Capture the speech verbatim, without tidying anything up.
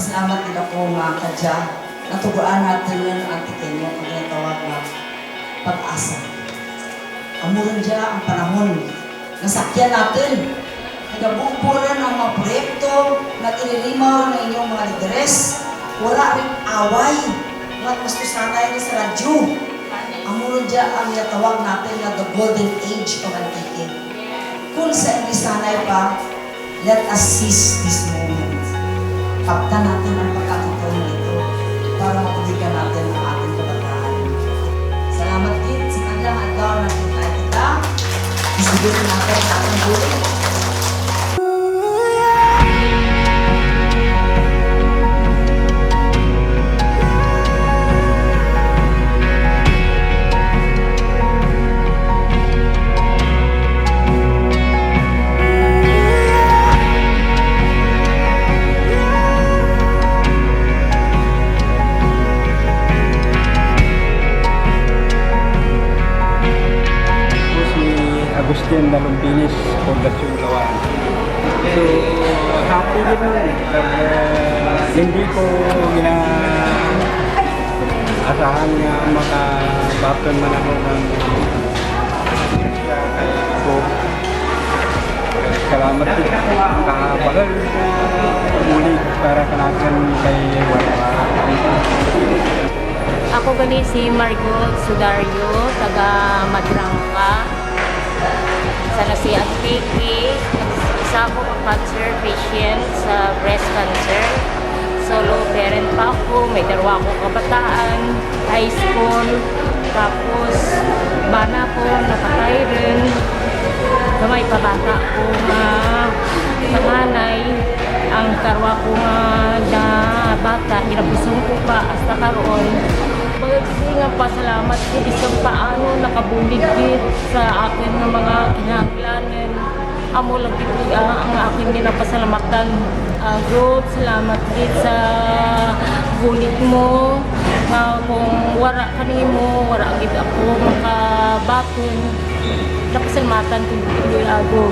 Salamat gid ako nga kadya, natugroan natun ang Antiqueño, ang ginatawag nga pag-asa. Amo run dya ang panahon nga sakyan natun. Nagabugbog run ang mga proyekto, nag-iririmaw run ang inyong mga lideres, wara run away, nga gusto sanay run sa radyo. Amo run dya ang ginatawag natun nga the golden age of Antique. Kung sa Ingles sanay pa, let us seize this moment. Kamtan natun ang pagkakataon na ito para mabulikan natun ang atun kabataan. Salamat gid sa kadya nga adlaw nga nakita kita. Isugid natun ang atun bulig. Ako si Agustin Dalumpinis, Fundacion Lawan. So, happy gid man. Kag, eh, hindi ko ginaasahan nga makabaton man ako kang Salamat gid. Kabahul nga bulig para kanakun kay Warwa. Ako gani si Margot Sudario, taga Madrangca, San Jose, Antique. Isa ako ka cancer patient sa breast cancer. Solo parent pa ako, may darwa ako kabataan, high school, tapos bana ko, napatay run. Gamay pa bata ko nga panganay, ang darwa ko nga, nga bata, ginabusong ko pa hasta karon. Magagidi nga pasalamat ko, bisan paano nakabulig gid sa akun nga mga kinahanglanan. Amo lang gid, ah, ang akun ginapasalamatan. Ah, Gov, salamat gid sa bulig mo, nga kung wara kanimo, wara gid ako makabaton. Napasalamatan ko gid, ah, Gov.